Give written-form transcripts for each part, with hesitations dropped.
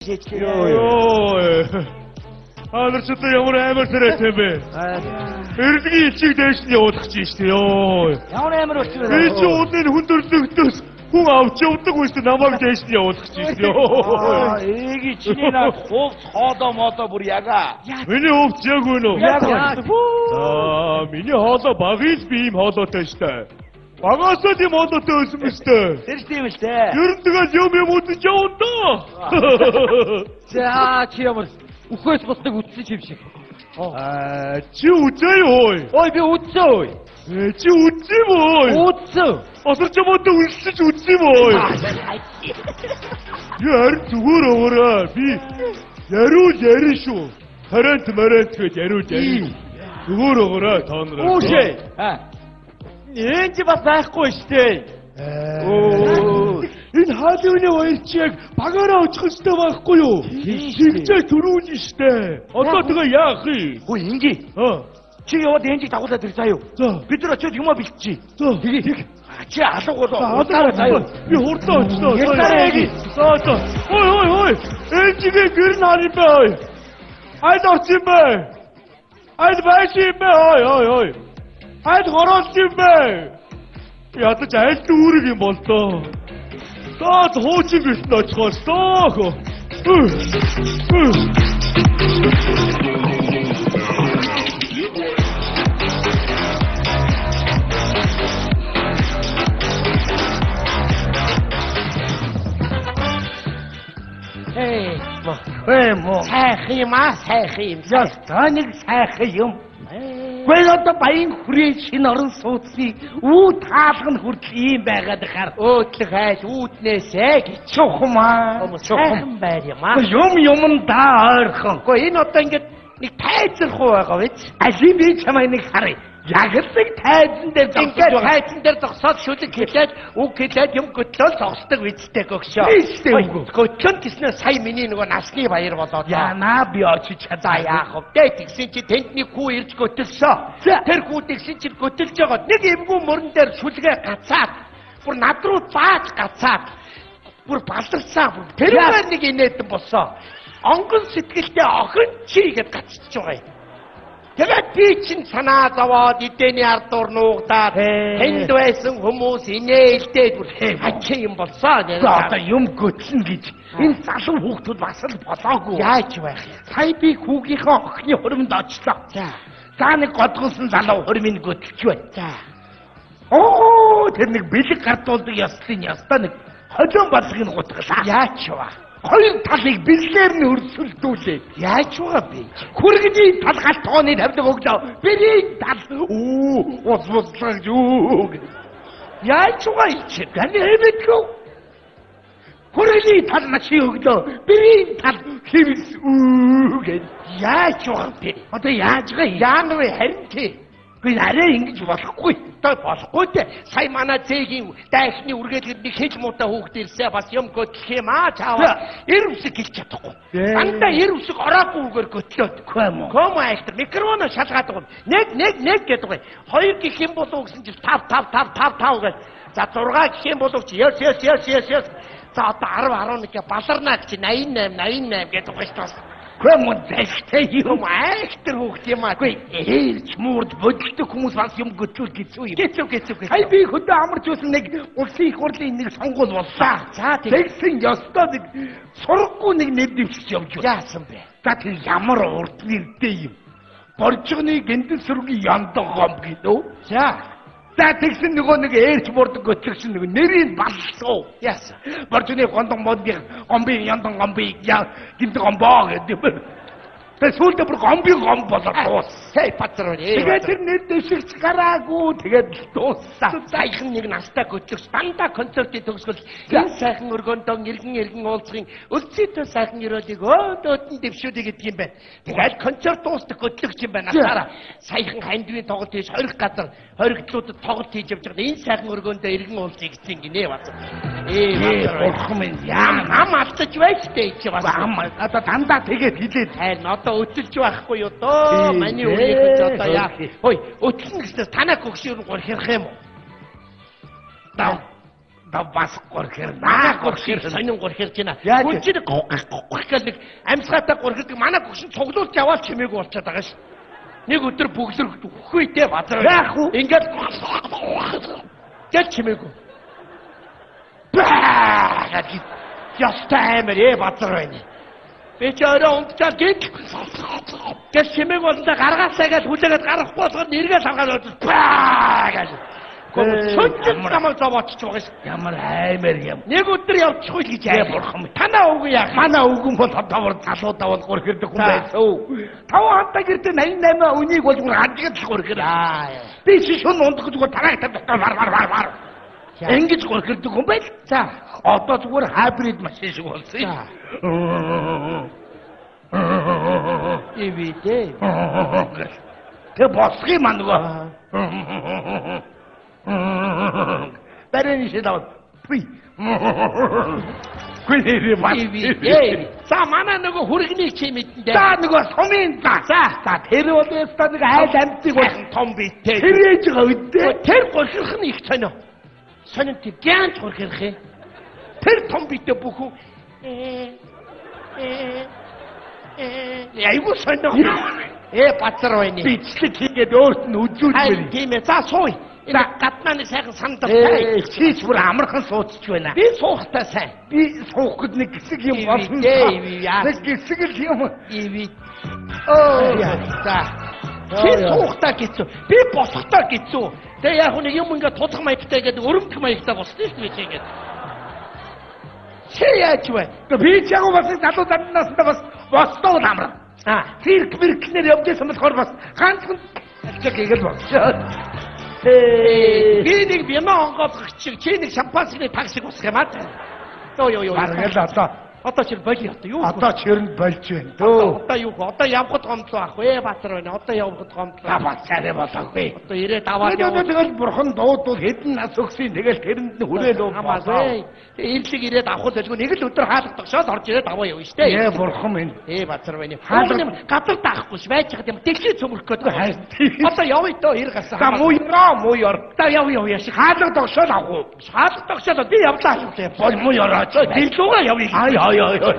Шээчлээ. Йоо. Та нар ч одоо ямар амар царайтай юм бэ? Эрдгийн элчийг дээш нь явуулах чинь шүү дээ. Йоо. Ямар амар болчих вэ? Би чи уулын хүн төрлөختөөс хүн авч явдаг үст намайг дээш нь явуулах чинь шүү дээ. Аа, эги чиний наад хувц хоолоо молоо бүр яга. Миний хувц яг үнэ үү? Яг Аа, миний хоолой багыг л би ийм хоолойтой шүү дээ. Багасаа тийм хоолойтой байсан биз дээ. Тэр тийм л дээ. Ер нь тэгэл юм юм үдэж явна доо. За чи ямар үхээс бусдыг үтсэн юм шиг. Аа, чи үзээ юу? Ой би үтсэн ой. Чи үзсэн юм уу? Үтсэн. Осорч модо үлсэж үзсэн юм уу? Яар зүгээр өгөөрэй. Би яриул ярина шүү. Харент марент гэж яриул ярина. Зүгээр өгөөрэй та нар. Үүшээ. Энэ чи бас байхгүй штэ. Оо. Энэ хаалын баяр чи яг багаараа очих хэрэгтэй байхгүй юу? Тэгжээ төрүүл штэ. Одоо тэгээ яах юм? Хөө ингээ. Аа. Чи яваад энжиг дагуулад ир заа юу? За. Бид нар очиод юмаа бэлтжий. За. Тэгээ тэг. Чи алга болоо. Алгаа заяа. Би хурдан очлоо. Ярьсараа эги. За за. Ой ой ой. Энжигээ гэр нь хар юм бэ ой. Аль орч юм бэ? Аль байж юм бэ ой ой ой. Аль гороолт юм бэ? Ядаж аль дүүрэг юм бол доо. За хуучин гэрт нь очихоор доо. Эй, Хөө мó. сайхан юм аа, сайхан юм. Ёстой нэг сайхан юм. Гэхдээ одоо баян хүрээ шинэ орон сууцны үү таалга нь хүртэл ийм байгаад хар. Өөдлөх айл үүднээсээ гэж. Чухам аа. Чухам. Сайхан байр юм аа. Юм юм да ойрхон. Гэхдээ энэ одоо ингээд нэг тайзархуу байгаа биз? Алин би чамайг нэг харъя. Яг л нэг тайзан дээр Ингээд тайзан дээр зогсоод шүлэг хэлээд, үг хэлээд юм хөтлөөл зогсдог бидтэй гөгшөө. Тийштэй үгүй. Хөтлөн гэснээр сая миний нөгөө насны баяр болоод. Яна би очиж За чадаа. яах вэ? Тэгсэн чи тэнд нэг хүү ирж хөтөлсөө. Тэр хүү тэгсэн чи хөтөлж байгаа. Нэг эвгүй мөрөн дээр шүлгээ гацаад бүр над руу зааж гацаад бүр баларсан. Бүр тэрээр нэг инээдэн болсон. Онгон сэтгэлтэй охин чи гэд гацчихж байгаа юм. Тэгээд би чинь санаа зовоод эдэний ардуур нуугдаад тэнд байсан хүмүүс инээлдээд бүр хачин юм болсон. Одоо юм хөтлөн гэж энэ залуу хүүхдүүд бас л болоогүй. Яаж байх юм? Сая би хүүгийнхээ охины хормонд очлоо. За. За нэг годгонсон залуу хормыг хөтөлж байна. За. Оо тэр нэг бэлэг гардуулдаг ёслолын ёстой нэг холион бодлогыг гутгалаа. Яаж вэ? Хоёр талыг бэлгээр нь өрсөлдүүлээ. Яаж байгаа бэ? Хүргэний тал галт тооны тавилга өглөө. Бэрийн тал үү ус буслаж үү. Яаж байгаа юм чи? Таны хэмэдгүү. Хүргэний тал машин өглөө. Бэрийн тал хэвс үү гэж. Яаж байгаа бэ? Одоо яаж байгаа юм? Яана вэ харин тий. Би арай ингэж болохгүй. Одоо болохгүй дээ. Сая манай зээгийн дайхны үргэлжлээд нэг хэл муутай хүүхд ирсээ бас юм хөтлөх юм аа чааваа. Эр үсэг гэлж чадахгүй. Дандаа эр үсэг ороогүйгээр хөтлөөд. Ком. Ком айлтар микрофоноо шалгаад байгаа юм. Нэг нэг нэг гэдэг байгаа. Хоёр гэх юм болов гэсэн чинь 5 5 5 5 5 гэж. За 6 гэх юм болов чи 9 9 9 9 9. За одоо 10 11 гэ баларнаа гэж 88 88 гэдэг байгаа шүү дээ. Ком зайлтай юм. Юм айлтар хүүхд юм аа. Үгүй ээлж муурд бодлдог хүмүүс бас юм хөтлүүл хэцүү юм. Хэцүү хэцүү хэцүү. Сая би хөдөө амарч байсан нэг улсын их хурлын нэг сонгуул боллоо. За, тийм. Тэгсэн ёстой нэг сургаггүй нэг нэр дэвшиж явж байна. Яасан бэ? За тэр ямар урд нэртэй юм. Боржгоны гэнтэн сүргийн яндан гом гинөө. За. За тэгсэн нөгөө нэг ээлж муурд хөтлөгч нэг нэрийг баллсан. Яасан? Боржгоны гондон модын гомбын яндан гомбын я гэнтэн гомбоо гэдэг. Тэгээ сүүлдээ бүр гомбын гом болоод дууссан. Хей патрон. Тэгээд тэр нэр дэвшигч гараагүй тэгээд л дууссан. Саяхан нэг настай хөтлөгч дандаа концертын төгсгөл энэ сайхан өргөндөө эргэн эргэн уулзахын өлзийтэй сайхан ерөөлийг өөдөөд нь дэвшүүлээ гэдэг юм байна. Тэгээд концерт дуустах хөтлөгч юм байна. Насаараа саяхан хандвийн тоглолт хийж 20 газар хоригдлуудад тоглолт хийж явж байгаа. Энэ сайхан өргөндөө эргэн уулзъя гэсэн гинэ бас. Ээ бурхан минь яа Ам алдаж байж тээ чи бас. ам одоо дандаа тэгээд хилээд Харин одоо өтөлж байхгүй юу доо. Тийм, Миний үеийг ч одоо яа. тий. Хөөе, өтөлнө гэснээр танаа гөгшөөр нь гурхирах юм уу? дав Одоо бас гурхирнаа. Манай гурхир сонин гурхирж байна. Хүн чинь гох гэл нэг амьсгаатай гурхирдаг. Манай гөгшин цуглуулж яваал чимээгүй болчиход байгаа ш. Нэг өдөр бүглэр үхвээ базар. Яах вэ? Ингээд гэл чимээгүй. Баа гэж ёстой амар базар байна. Би ч орой унтчаад гэл гэл чимээг болондоо гаргаасаа гэж хүлээгээд гарахгүй болохоор нэргээл харгаад баа гэж. Цонжин намайг зовоочч байгаа ш. Ямар аймар юм. Нэг өдөр явчихгүй л гэж аа бурхан. Танаа өвгөн яах? Манай өвгөн бол одоо бүр залуудаа бол гурхирдэг хүн байсан. 5 хантаа гэртээ 88 үнийг бол бүр хажигдал гурхир. Би чи шүн ундах зүгээр тарааг дотор вар вар вар вар. Ингэж гурхирдэг хүн байл. За одоо зүгээр хайбрид машин шиг болсон. Ивидэ. Тэ босхи маа нөгөө. Барин шиг аваад пүй. Гүнээрээ бас. За манай нөгөө хүргэнийг чи мэдэн дээ. За нөгөө сумын за. За тэр бол ястаа нэг айл амьтыг бол том биетэй. Тэр ээж байгаа үдээ. Тэр гурхирх нь их сонио. Сонин тэр гянч гурхирх юм. Тэр том биетэй бүхэн айгуу сонио. Базар байна. Бичлэг хийгээд өөрт нь үзүүлмээр. Тийм ээ. За сууя. Энэ гаднаа нэг сайхан сандалтай. Чи ч бүр амархан суучих байна. Би суухтай сайн. Би суух гээд нэг хэсэг юм болсон. Нэг хэсэг л юм. Оо. За. Чи суухтай гэсэн. Би босохтой гэсэн. Тэгээ яг нэг юм ингээд тулах маягтай гэдэг өрөмдөх маягтай болсон шүү дээ чи ингээд. Чи яаж вэ? Би ч яг бас залуу замнаасаа бас бослоо амраа. Цирк миркнэр явж байсан болохоор бас ганцхан алчаг хийгээл болчихоо. Би нэг вино онгойлгох чиг чи нэг шампанскны таксиг босох юм аа. Йоо ёо. Бараг л одоо чи болио одоо юу? Одоо чирэнд болж байна. Дөө. Одоо юу? Одоо явхад гомдлоо ах вэ? Баатар байна. Одоо явхад гомдлоо. За бацаарэ болоогүй. Одоо ирээд аваад яв. Тэгэл бурхан дуудвал хэдэн нас өгсөн. Тэгэл тэрэнд нь хүрээл болоо. Ирлэг ирээд авах байлгүй нэг л өдөр хаалга тогшоод орж ирээд аваа явна штэ. Ээ бурхан минь. Ээ баатар байна. Хаалга газар даахгүй ш байж байгаа юм. Дэлхий цөмөрөх гээд. Одоо явъя дөө ир гарсан. За муу ёроо муу ёр. За яв яв яш. Хаалга тогшоод авах уу? Хаалга тогшоод би явлаа явлаа. Бол муу ёроо. Дэлгүүгээ явъя. Ай ай ай.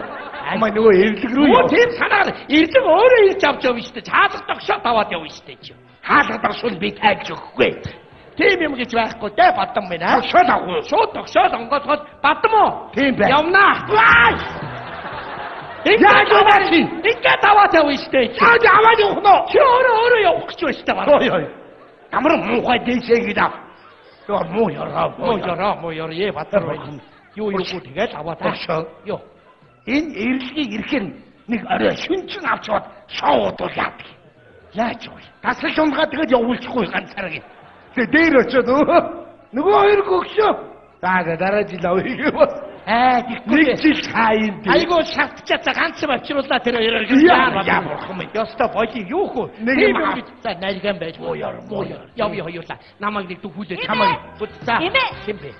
Амаа нөгөө эрлэг рүү яв. Тийм санаар эрлэг өөрөө ирж авч явна шүү дээ. Хаалга тогшоод аваад явна шүү дээ. Хаалга тогшвол би тайлж өгөхгүй. Тийм юм гэж байхгүй дээ бадам минь аа. Тогшоод авах уу? Шууд тогшоод онгойлгоод бадам уу? Тийм бай. Явнаа. Яаж яваа чи? Ингээд аваад явна шүү дээ. Яаж аваад явах нь? Чи өөрөө өөрөө явах гэж байна шүү дээ. Ой ой. Ямар муухай дээшээ гээд ав. Йоо муу ёроо муу ёроо муу ёроо ээ бадар байна. Юу юугүй тэгэл аваад тогшоо. Йоо. Энэ эрлэгийг ирэхээр нэг орой шүнжин авч яваад шоудвал яадаг. Яаж вэ? Тасалж унгаа тэгэл явуулчихгүй ганцаараа. Тэгээ дээр очиод нөгөө хоёр гөгшөө. За дараа жил авъя бас. Аа тэггүй. Нэг жил цаа юм дээ. Айгуу шалтчаа за ганц юм авчруулаа тэр хоёроор. Яа бурхан минь. Ёстой болий юу хөө. Нэг юм гэж за нариган байж муу ёр муу ёр. Яв яв хоёулаа. Намайг нэг дөхүүлээ чамайг. За. Хин бэ?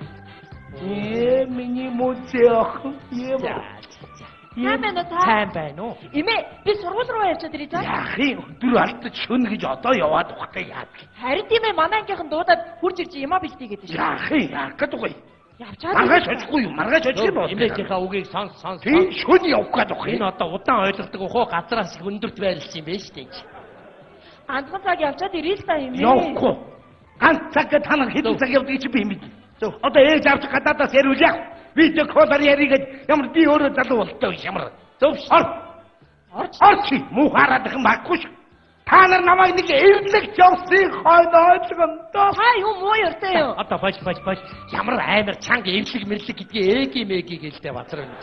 Ээ миний мөцөө охин. Ээ. Сайн байна уу та? Сайн байна уу? Эмээ, би сургууль руу явчихад ирье за. Яах юм? Өдөр алдаж шөнө гэж одоо яваад ухтай яадаг. Харин тийм ээ, манай ангийнхан дуудаад хурж ирж юмаа бэлтээ гэдэг шээ. Яах юм? Яах гэдэг вэ? Явчаад. Маргааш очихгүй юу? Маргааш очих юм бол. Эмээгийнхаа үгийг сонс сонс. Тийм шөнө явах гэдэг ухах. Энэ одоо удаан ойлгодог ухуу газраас их өндөрт байрлсан юм байна шүү дээ. Ганцхан цаг явчаад ирье л та эмээ. Явахгүй. Ганц цаг та нар хэдэн цаг явдаг чи би мэднэ. Одоо ээж авч гадаадаас яриул яах. Би тэг колор яригээд ямар би өөрөө залуу болтой биш ямар. Зөв ор. Орч. Орч. Муу хараадах юм баггүй ш. Та нар намайг нэг эрлэг явсын хойно ойлгоно доо. Та юу муу ёртой юу? Одоо болж болж болж ямар амар чанга эрлэг мэрлэг гэдгийг ээги мэги гэлтэй базар байна.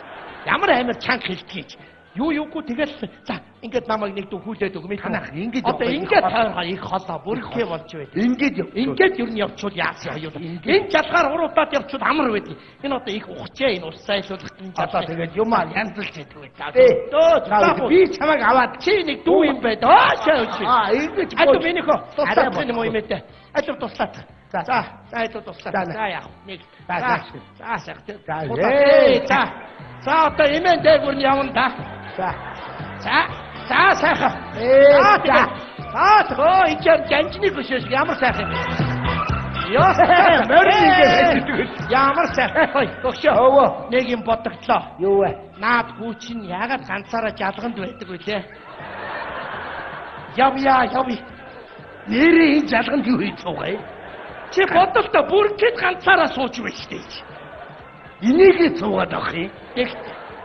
Ямар амар чанга хэлдгийг. Юу юугүй тэгэл за ингээд намайг нэг дөхүүлээд өгмэй. Танах ингээд одоо ингээд тойрхоо их холоо бүрхээ болж байд. Ингээд яв. Ингээд ер нь явчвал яасан хоёул. Энэ жалгаар уруудаад явчвал амар байдаг. Энэ одоо их ухчээ энэ ус сайлуулах энэ Одоо тэгээд юмаа янзалж идэг үү. Дөө Би чамайг аваад чи нэг дүү юм байд. Аа шаа. Аа ингэж Аль минийхөө туслаад юм уу юм ээ. Аль туслаад. За За за аль туслаад. За яах нэг. За за сайхан. За. За одоо эмээн дээгүр нь явна да. За. За. За сайхан. Ээ За. За оо энэ жанжны хөшөөш ямар сайхан юм бэ? Яа, Морин ингэ байдаг. Ямар сайхан. Хой, өгшөө. Өвөө. Нэг юм бодогдлоо. Юу вэ? Наад хүү чинь яагаад ганцаараа жалганд байдаг вүлээ? Явъя, явъя. Нэрээ энэ жалганд юу хийж суугаа юм? Чи бодолтой бүрхэд ганцаараа сууж байж тээ. Энийгээ суугаад авах юм.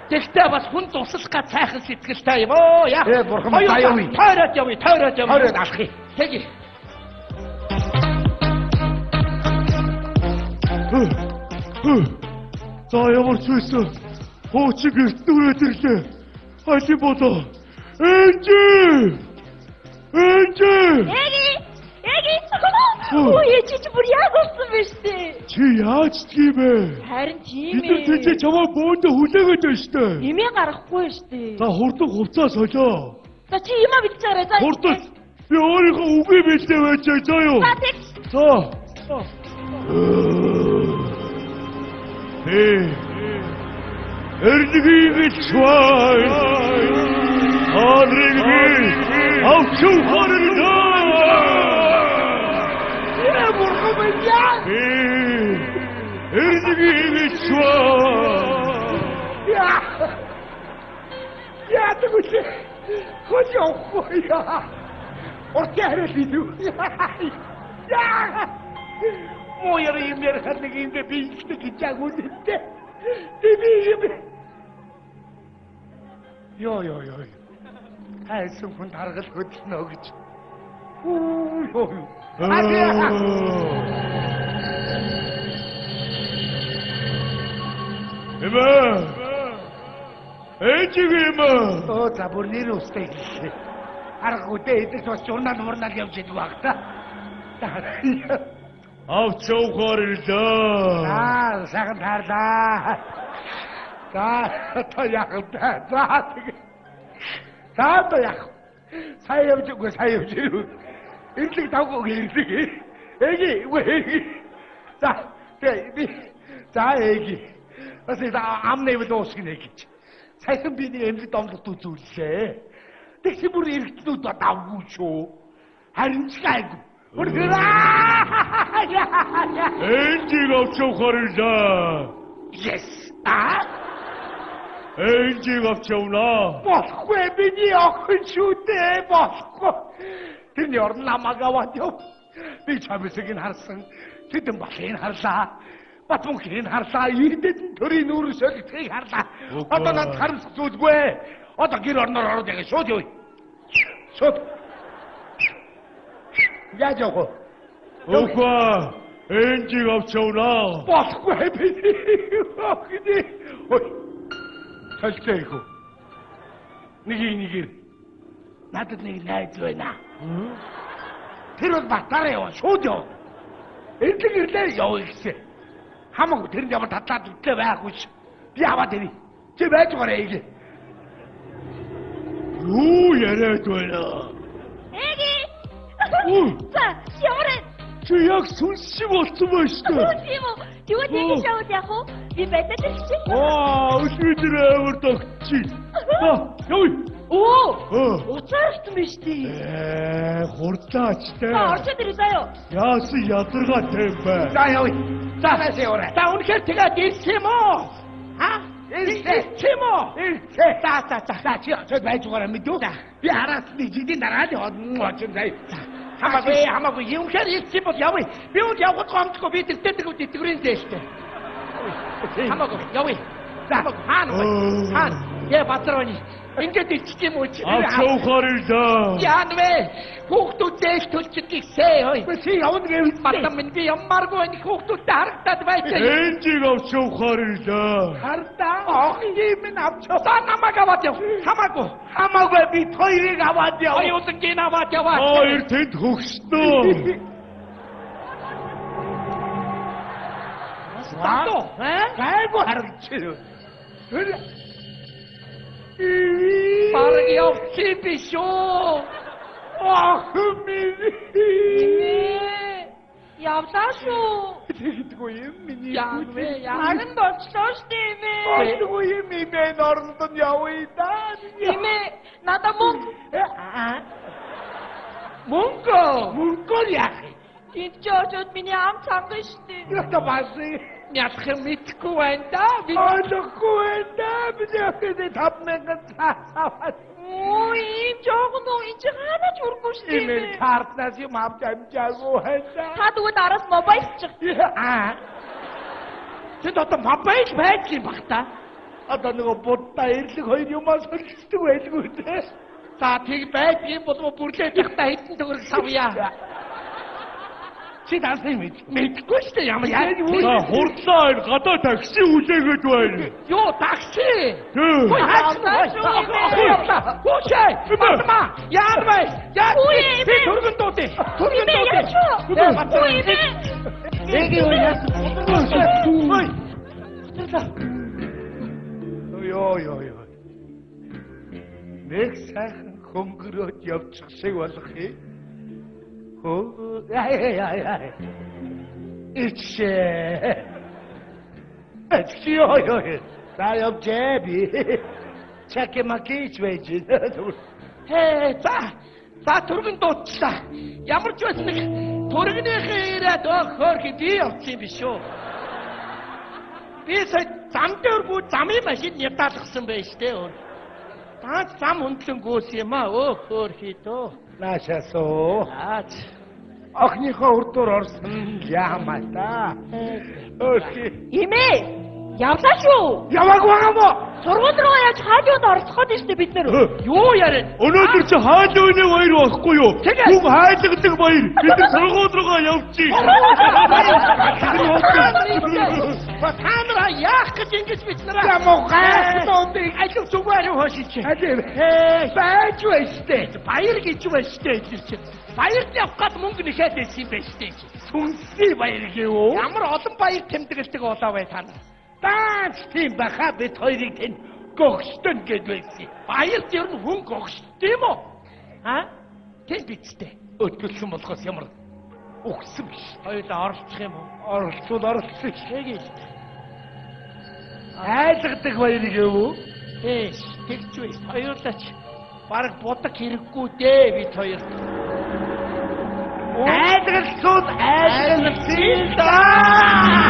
Тэгтээ бас хүн туслах га цайхан сэтгэлтэй юм оо яа. Ээ, бурхан минь, за явъя. Тойроод явъя, тойроод явъя. Тойроод алах юм. Тэгье. За ямар ч байсан хуучин гэрт нүрээд ирлээ. Аль болоо. Энжи! Энжи! Эги! Эги! Өө ээжи чи бүр яг болсон бэ штэ. Чи яаж тийм бэ? Харин тийм Бид нар ээ. тийч чамаа бөөндө хүлээгээд байна штэ. Эмээ гаргахгүй штэ. За хурдан хувцас солио. За чи юмаа бэлдэж байгаарай. За. Хурдан би өөрийнхөө үгийг бэлдээ байж заа юу. За тэг. За. Э. Эрлэгийг чвай. Арыг би авч ухаарна. Яа, бурхан минь яа. Э. Эрлэгийг чвай. Яа. Яа тэгвэл хөл явахгүй яа. Урт яриад идэв. Яа. Муу яри юм ярихад нэг юм би ихтэй гэж яг үнэтэй. Би би юм. Йоо ёо ёо. Хайсан хүн таргал хөдлөнө гэж. Үу ёо ёо. Эмээ. Ээжиг эмээ. Оо за бүр нэр устай гэлээ. Аргагүй дээ эдгээр бас журнал мурнал явж идэг баг та. Авч явахаар ирлээ. Аа, сайхан таарлаа. За, одоо яах вэ? За, тэгээ. За, одоо яах вэ? Сайн явж үгүй, сайн явж ирв. Эрлэг давгүй эрлэг. Эги, үгүй эги. За, тэгээ би за эги. Бас энэ ам нэвэл уусгинэ гэж. Саяхан би нэг эмнэлэг домлолт үзүүллээ. Тэгсэн бүр эргэтнүүд давгүй шүү. Харин ч гайгүй. Бүр Ээжиг авч явахаар ирлээ. Yes. Аа? Ээжиг авч явнаа. Болохгүй миний охин шүү дээ. Болохгүй. Тэрний орон намайг аваад яв. Би чамсыг нь харсан. Тэдэн балыг нь харлаа. Батмөнхийг нь харлаа. Ирдэд нь төрийн нүүрэн солигдохыг харлаа. Одоо надад харамсах зүйлгүй. Одоо гэр орноор ороод яг шууд явъя. Шууд. Яаж явах вэ? Үгүй. Ээжиг авч явнаа. Болохгүй миний охин. Ой. Солилцоо их үү? Нэг нэгээр надад нэг найз байна. Тэр бол батараа яваа шууд яв. Эрлэг ирлээ явъя гэсэн. Хамаагүй тэрэнд ямар татлаад үтлээ байхгүй ш. Би аваад ирье. Чи байж байгаарай эгэ. Юу яриад байна? Эги! Үй. За ямар вэ? Чи яг сүнс шиг болсон байна шүү дээ. Тийм үү? Тэгвэл тэгэж явуул яах вэ? Би байлаа чи. Аа, өчигдөр амар тогтчих. За, явъя. Оо! Оо. Уцаарсан биш тий. Ээ, хурдлаач тэ. За орчод ирээ заяа. Яасан ядаргаатай юм бэ? За явъя. За цаашаа яваарай. За үнэхээр тэгээд ирсэн юм уу? Ха? Ирсэн. Ирсэн юм уу? Ирсэн. За за за. За чи очиод байж байгаарай мэдүү? Би араас нэг жилийн дараа л яваад очин заяа. Хамаагүй хамаагүй үнэхээр ирсэн бол явъя. Би бол явхад гомдохгүй би тэртээ тэгвэл тэтгэврийн зээлтэй. Хамаагүй явъя. За хаана вэ? Хаана? Яа базар байна. Ингээд иччих юм уу чи? Авч явахаар ирлээ. Яана вэ? Хүүхдүүд зээл төлчих гисээ хой. Чи явна гэвэл Бата минь би ямааргүй энэ хүүхдүүдтэй харагдаад байж. Ээжиг авч явахаар ирлээ. хардаа охин минь авч яв. За намайг аваад яв. Хамаагүй. Хамаагүй бид хоёрыг аваад яв. Оюутангийн аваад яваа. Хоёр тэнд хөгснөө. Стато. Гайгүй харагдчих. Бараг явчих биш үү? Охин минь. Эмээ. Явлаа шүү. Тэгдэггүй юм миний. Яана вэ? Яана. Харин болчлоо штэ эмээ. Болдгүй юм имэн оронд нь явъя да. Эмээ надад мөнгө. Мөнгө. Мөнгөөр яах юм? Энд чи очоод миний ам цанган штэ. Ята баси. Ялах юм мэдэхгүй байна да. Би Ойлгохгүй байна да. Би яхад 5000 цаас аваад. Оо, ийм жоохон уу энэ чи хаанаач хүргүй штэ. Имэн картнаас юм авч амжаагүй байна. Та тэгвэл араас мобайлчих. Аа. Тэнд одоо мобайл байдаг юм бах та. Одоо нөгөө будда эрлэг хоёр юмаа солилцдог байлгүй дээ. За тэг байдаг юм болов бүрлээ тахта хэдэн төгрөг савья. Чи дансыг мэд. Мэдэхгүй шүү дээ ямар яа. За хурдлаа энэ гадаа такси хүлээгээд байна. Юу такси? Тий. Хөөе хаасан. Хүүшээ. Батма. Яар бай. Яа. Би түргэн дуудъя. Түргэн дуудъя. Үгүй ээ. Эги юу яасан? Ой. Йоо ёо ёо. Нэг сайхан хөнгөрөөд явчих шиг болох юм. Хөө яа яа яа. Ичээ. Эцэг ёо ёо. За явжээ би. Чаки макич байж. Хээ за. За түргэн дуудлаа. Ямар ч байсан нэг түргнийхээ ирээд өөхөр би явчих юм биш үү? Би сая зам дээр бүү замын машин нятаалгасан байж тээ өөр. Таач зам хөндлөн гүйс юм аа өөхөр хийдөө. Наашаасоо. Аач. Охиныхоо урдуур орсон яамаа та. Өөхи. Имээ. Явлаа шүү. Яваагүй байгаа мó? Сургууль руу яаж хаалиуд оролцох гээд шүү дээ бид нэр. Юу яриад? Өнөөдөр чи хайлууны баяр байхгүй юу? Хүн хайлгадаг баяр. Бид нар сургууль руугаа явчих. Та нар яах гэж ингэж бид нараа Ямар гайхалтай алив зүгээр хөөшиж. Алив. Байж байштэй. Баяр гэж байштэй хэлэр чи. Баярт явах гад мөнгө нэхэд байсан юм байштэй. Сүнсний баяр гэв. Ямар олон баяр тэмдэглэдэг болоо бай та нар. Даанч тийм баха бид хоёрыг тэн гогштон гэд байсан. Баярт ер нь хүн гогшд юм уу? А? Тийм бидтэй. Өтгөлсөн болохоос ямар үхсэн биш. Хоёулаа оролцох юм уу? Оролцвол оролцсон ш. Тэг. Айлгадаг баяр гэв үү? Эш, тэгч вэ. Хоёулаа ч бараг будаг хэрэггүй дээ бид хоёр. Айлгалцуул айлгалцсан да.